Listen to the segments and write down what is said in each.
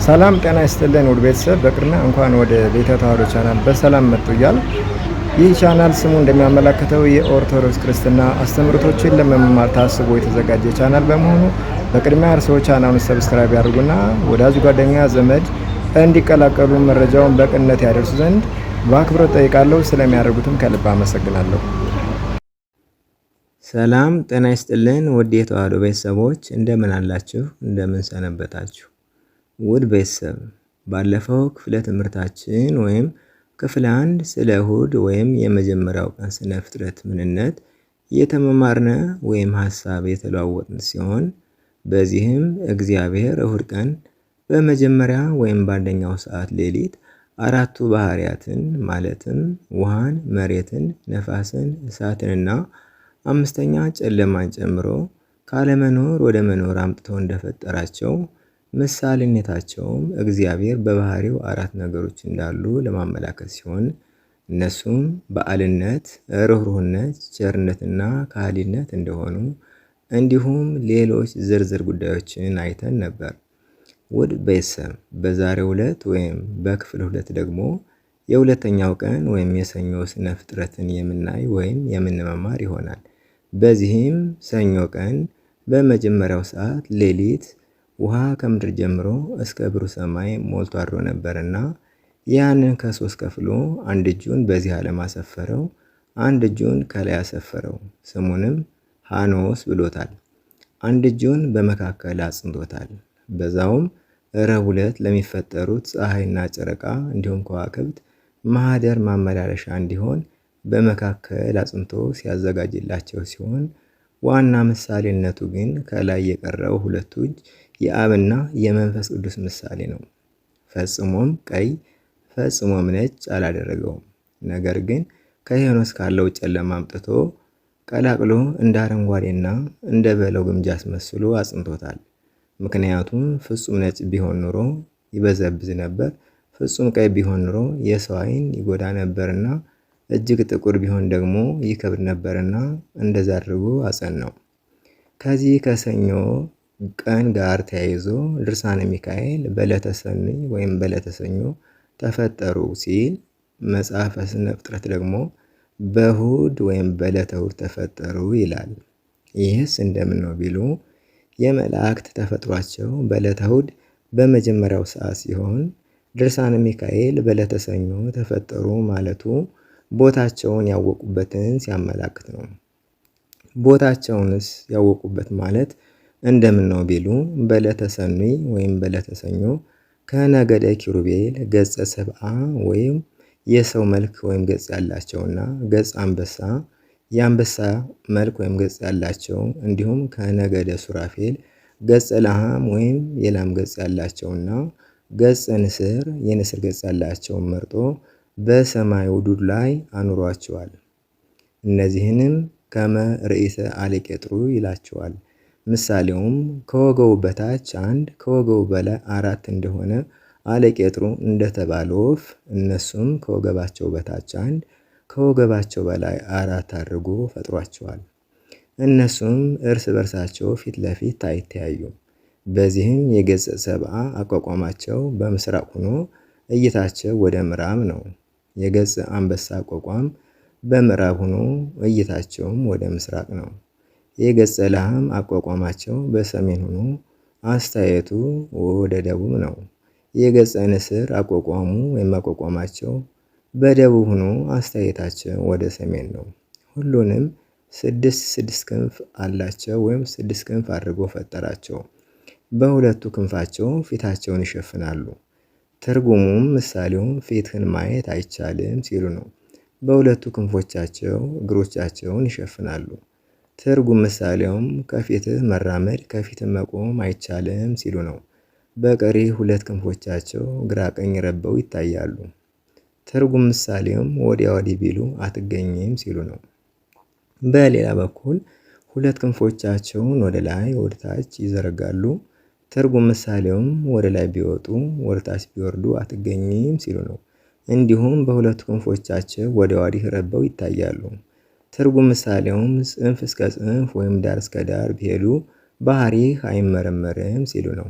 ሰላም ጤና ይስጥልን ውድ ቤተሰብ፣ በቅድሚያ እንኳን ወደ ቤተ ተዋሕዶ ቻናል በሰላም መጡ እያል ይህ ቻናል ስሙ እንደሚያመላክተው የኦርቶዶክስ ክርስትና አስተምህሮቶችን ለመማር ታስቦ የተዘጋጀ ቻናል በመሆኑ በቅድሚያ እርስዎ ቻናሉን subscribe ያድርጉና ወዳጅ ጓደኛ፣ ዘመድ እንዲቀላቀሉ መረጃውን በቅንነት ያደርሱ ዘንድ በአክብሮት ጠይቃለሁ። ስለሚያደርጉትም ከልብ አመሰግናለሁ። ሰላም ጤና ይስጥልን ውድ የተዋሕዶ ቤተሰቦች እንደምን አላችሁ? እንደምን ሰነበታችሁ? ውድ ቤተሰብ ባለፈው ክፍለ ትምህርታችን ወይም ክፍል አንድ ስለ እሁድ ወይም የመጀመሪያው ቀን ስነ ፍጥረት ምንነት የተመማርነ ወይም ሀሳብ የተለዋወጥን ሲሆን በዚህም እግዚአብሔር እሁድ ቀን በመጀመሪያ ወይም በአንደኛው ሰዓት ሌሊት አራቱ ባህሪያትን ማለትም ውሃን፣ መሬትን፣ ነፋስን፣ እሳትንና አምስተኛ ጨለማን ጨምሮ ካለመኖር ወደ መኖር አምጥቶ እንደፈጠራቸው ምሳሌነታቸውም እግዚአብሔር በባህሪው አራት ነገሮች እንዳሉ ለማመላከት ሲሆን እነሱም በዓልነት፣ ርኅሩህነት፣ ቸርነትና ከሃሊነት እንደሆኑ እንዲሁም ሌሎች ዝርዝር ጉዳዮችን አይተን ነበር። ውድ ቤተሰብ በዛሬው ዕለት ወይም በክፍል ሁለት ደግሞ የሁለተኛው ቀን ወይም የሰኞ ስነ ፍጥረትን የምናይ ወይም የምንመማር ይሆናል። በዚህም ሰኞ ቀን በመጀመሪያው ሰዓት ሌሊት ውሃ ከምድር ጀምሮ እስከ ብሩህ ሰማይ ሞልቶ አድሮ ነበርና ያንን ከሶስት ከፍሎ አንድ እጁን በዚህ ዓለም አሰፈረው፣ አንድ እጁን ከላይ አሰፈረው። ስሙንም ሃኖስ ብሎታል። አንድ እጁን በመካከል አጽንቶታል። በዛውም ረቡዕ ዕለት ለሚፈጠሩት ፀሐይና ጨረቃ እንዲሁም ከዋክብት ማህደር ማመላለሻ እንዲሆን በመካከል አጽንቶ ሲያዘጋጅላቸው ሲሆን ዋና ምሳሌነቱ ግን ከላይ የቀረው ሁለቱ እጅ የአብና የመንፈስ ቅዱስ ምሳሌ ነው። ፈጽሞም ቀይ ፈጽሞም ነጭ አላደረገውም። ነገር ግን ከሄኖስ ካለው ጨለማ አምጥቶ ቀላቅሎ እንደ አረንጓዴና እንደ በለው ግምጃ አስመስሎ አጽንቶታል። ምክንያቱም ፍጹም ነጭ ቢሆን ኑሮ ይበዘብዝ ነበር፣ ፍጹም ቀይ ቢሆን ኑሮ የሰው ዓይን ይጎዳ ነበርና፣ እጅግ ጥቁር ቢሆን ደግሞ ይከብድ ነበርና እንደዛ አድርጎ አጸናው። ከዚህ ከሰኞ ቀን ጋር ተያይዞ ድርሳነ ሚካኤል በዕለተ ሰኑይ ወይም በዕለተ ሰኞ ተፈጠሩ ሲል፣ መጽሐፈ ስነ ፍጥረት ደግሞ በእሁድ ወይም በዕለተ እሁድ ተፈጠሩ ይላል። ይህስ እንደምን ነው ቢሉ የመላእክት ተፈጥሯቸው በዕለተ እሁድ በመጀመሪያው ሰዓት ሲሆን ድርሳነ ሚካኤል በዕለተ ሰኞ ተፈጠሩ ማለቱ ቦታቸውን ያወቁበትን ሲያመላክት ነው። ቦታቸውንስ ያወቁበት ማለት እንደምን ነው ቢሉ በዕለተ ሰኑይ ወይም በዕለተ ሰኞ ከነገደ ኪሩቤል ገጸ ሰብአ ወይም የሰው መልክ ወይም ገጽ ያላቸውና ገጽ አንበሳ የአንበሳ መልክ ወይም ገጽ ያላቸው እንዲሁም ከነገደ ሱራፌል ገጸ ላህም ወይም የላም ገጽ ያላቸውና ገጸ ንስር የንስር ገጽ ያላቸውን መርጦ በሰማይ ውዱድ ላይ አኑሯቸዋል። እነዚህንም ከመ ርእሰ አለቄጥሩ ይላቸዋል። ምሳሌውም ከወገቡ በታች አንድ ከወገቡ በላይ አራት እንደሆነ አለቄጥሩ እንደተባለ ወፍ እነሱም ከወገባቸው በታች አንድ ከወገባቸው በላይ አራት አድርጎ ፈጥሯቸዋል። እነሱም እርስ በርሳቸው ፊት ለፊት አይተያዩም። በዚህም የገጸ ሰብአ አቋቋማቸው በምስራቅ ሆኖ እይታቸው ወደ ምዕራብ ነው። የገጸ አንበሳ አቋቋም በምዕራብ ሆኖ እይታቸውም ወደ ምስራቅ ነው። የገጸ ላህም አቋቋማቸው በሰሜን ሆኖ አስተያየቱ ወደ ደቡብ ነው። የገጸ ንስር አቋቋሙ ወይም አቋቋማቸው በደቡብ ሆኖ አስተያየታቸው ወደ ሰሜን ነው። ሁሉንም ስድስት ስድስት ክንፍ አላቸው ወይም ስድስት ክንፍ አድርጎ ፈጠራቸው። በሁለቱ ክንፋቸው ፊታቸውን ይሸፍናሉ። ትርጉሙም ምሳሌውም ፊትህን ማየት አይቻልም ሲሉ ነው። በሁለቱ ክንፎቻቸው እግሮቻቸውን ይሸፍናሉ። ትርጉም ምሳሌውም ከፊትህ መራመድ ከፊትህ መቆም አይቻልም ሲሉ ነው። በቀሪ ሁለት ክንፎቻቸው ግራ ቀኝ ረበው ይታያሉ። ትርጉም ምሳሌውም ወዲያ ወዲህ ቢሉ አትገኝም ሲሉ ነው። በሌላ በኩል ሁለት ክንፎቻቸውን ወደ ላይ ወደ ታች ይዘረጋሉ። ትርጉም ምሳሌውም ወደ ላይ ቢወጡ ወደ ታች ቢወርዱ አትገኝም ሲሉ ነው። እንዲሁም በሁለቱ ክንፎቻቸው ወዲያ ወዲህ ረበው ይታያሉ። ትርጉም ምሳሌውም ጽንፍ እስከ ጽንፍ ወይም ዳር እስከ ዳር ቢሄዱ ባህሪህ አይመረመርም ሲሉ ነው።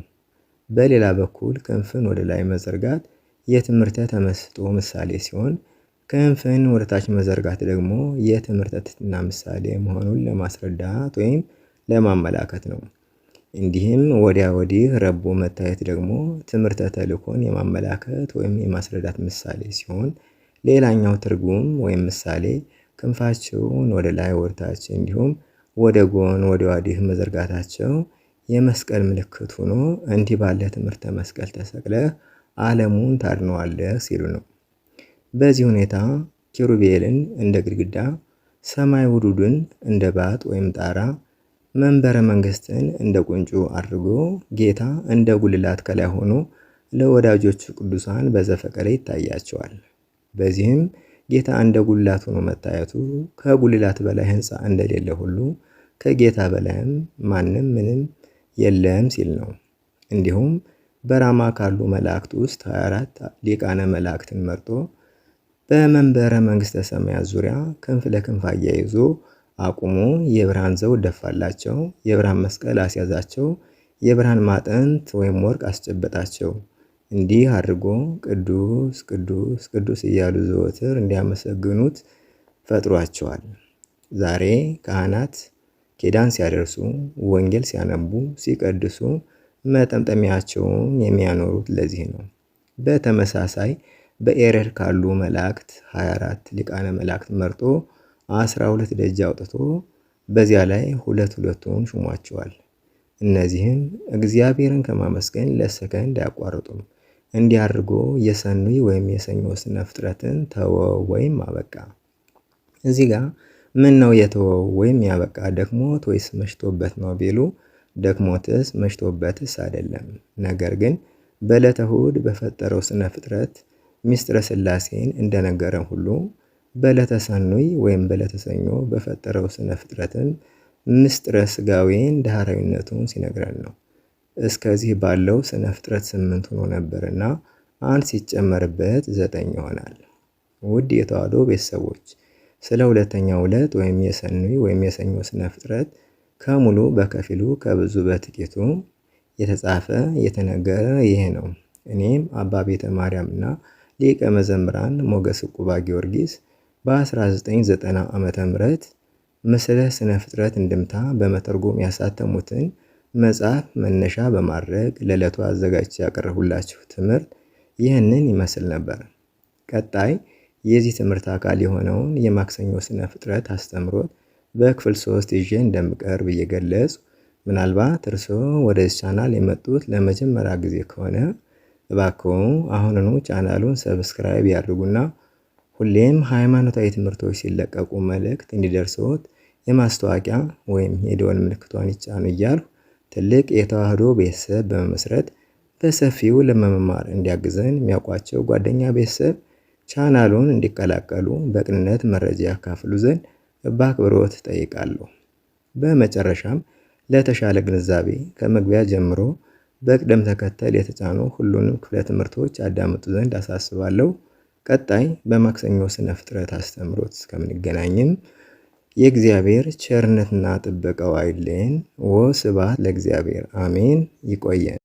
በሌላ በኩል ክንፍን ወደ ላይ መዘርጋት የትምህርተ ተመስጦ ምሳሌ ሲሆን ክንፍን ወደ ታች መዘርጋት ደግሞ የትምህርተ ትሕትና ምሳሌ መሆኑን ለማስረዳት ወይም ለማመላከት ነው። እንዲህም ወዲያ ወዲህ ረቦ መታየት ደግሞ ትምህርተ ተልእኮን የማመላከት ወይም የማስረዳት ምሳሌ ሲሆን ሌላኛው ትርጉም ወይም ምሳሌ ክንፋቸውን ወደ ላይ ወደታች እንዲሁም ወደ ጎን ወደ ወዲህ መዘርጋታቸው የመስቀል ምልክት ሆኖ እንዲህ ባለ ትምህርተ መስቀል ተሰቅለህ ዓለሙን ታድነዋለህ ሲሉ ነው። በዚህ ሁኔታ ኪሩቤልን እንደ ግድግዳ፣ ሰማይ ውዱድን እንደ ባጥ ወይም ጣራ፣ መንበረ መንግስትን እንደ ቁንጮ አድርጎ ጌታ እንደ ጉልላት ከላይ ሆኖ ለወዳጆቹ ቅዱሳን በዘፈቀደ ይታያቸዋል። በዚህም ጌታ እንደ ጉልላት ሆኖ መታየቱ ከጉልላት በላይ ሕንፃ እንደሌለ ሁሉ ከጌታ በላይም ማንም ምንም የለም ሲል ነው። እንዲሁም በራማ ካሉ መላእክት ውስጥ 24 ሊቃነ መላእክትን መርጦ በመንበረ መንግስተ ሰማያት ዙሪያ ክንፍ ለክንፍ አያይዞ አቁሞ የብርሃን ዘውድ ደፋላቸው፣ የብርሃን መስቀል አስያዛቸው፣ የብርሃን ማጠንት ወይም ወርቅ አስጨበጣቸው። እንዲህ አድርጎ ቅዱስ ቅዱስ ቅዱስ እያሉ ዘወትር እንዲያመሰግኑት ፈጥሯቸዋል። ዛሬ ካህናት ኪዳን ሲያደርሱ፣ ወንጌል ሲያነቡ፣ ሲቀድሱ መጠምጠሚያቸውን የሚያኖሩት ለዚህ ነው። በተመሳሳይ በኤረር ካሉ መላእክት 24 ሊቃነ መላእክት መርጦ 12 ደጅ አውጥቶ በዚያ ላይ ሁለት ሁለቱን ሹሟቸዋል። እነዚህም እግዚአብሔርን ከማመስገን ለሰከንድ አያቋርጡም። እንዲህ አድርጎ የሰኑይ ወይም የሰኞ ስነ ፍጥረትን ተወው ወይም አበቃ። እዚህ ጋር ምን ነው የተወው ወይም ያበቃ ደክሞት ወይስ መሽቶበት ነው ቢሉ ደክሞትስ መሽቶበትስ አይደለም። ነገር ግን በዕለተ እሁድ በፈጠረው ስነ ፍጥረት ሚስጥረ ሥላሴን እንደነገረን ሁሉ በዕለተ ሰኑይ ወይም በዕለተ ሰኞ በፈጠረው ስነ ፍጥረትም ምስጢረ ሥጋዌን ዳህራዊነቱን ሲነግረን ነው። እስከዚህ ባለው ስነ ፍጥረት 8 ሆኖ ነበርና አንድ ሲጨመርበት 9 ይሆናል። ውድ የተዋሕዶ ቤተሰቦች ስለ ሁለተኛው ዕለት ወይም የሰኑይ ወይም የሰኞ ስነ ፍጥረት ከሙሉ በከፊሉ ከብዙ በጥቂቱ የተጻፈ የተነገረ ይሄ ነው። እኔም አባ ቤተ ማርያም እና ሊቀ መዘምራን ሞገስ ዕቁባ ጊዮርጊስ በ1990 ዓመተ ምህረት ምስለ ስነ ፍጥረት እንድምታ በመተርጎም ያሳተሙትን መጽሐፍ መነሻ በማድረግ ለዕለቱ አዘጋጅቼ ያቀረብኩላችሁ ትምህርት ይህንን ይመስል ነበር። ቀጣይ የዚህ ትምህርት አካል የሆነውን የማክሰኞ ስነ ፍጥረት አስተምሮት በክፍል 3 ይዤ እንደምቀርብ እየገለጽኩ ምናልባት እርስዎ ወደዚህ ቻናል የመጡት ለመጀመሪያ ጊዜ ከሆነ እባክዎ አሁኑኑ ቻናሉን subscribe ያድርጉና ሁሌም ሃይማኖታዊ ትምህርቶች ሲለቀቁ መልእክት እንዲደርስዎት የማስታወቂያ ወይም የደወል ምልክቷን ይጫኑ እያልኩ ትልቅ የተዋሕዶ ቤተሰብ በመመስረት በሰፊው ለመማር እንዲያግዘን የሚያውቋቸው ጓደኛ ቤተሰብ ቻናሉን እንዲቀላቀሉ በቅንነት መረጃ ያካፍሉ ዘንድ በአክብሮት እጠይቃለሁ። በመጨረሻም ለተሻለ ግንዛቤ ከመግቢያ ጀምሮ በቅደም ተከተል የተጫኑ ሁሉንም ክፍለ ትምህርቶች ያዳምጡ ዘንድ አሳስባለሁ። ቀጣይ በማክሰኞ ስነ ፍጥረት አስተምሮት እስከምንገናኝም የእግዚአብሔር ቸርነትና ጥበቃው አይለየን። ወስብሐት ለእግዚአብሔር አሜን። ይቆየን።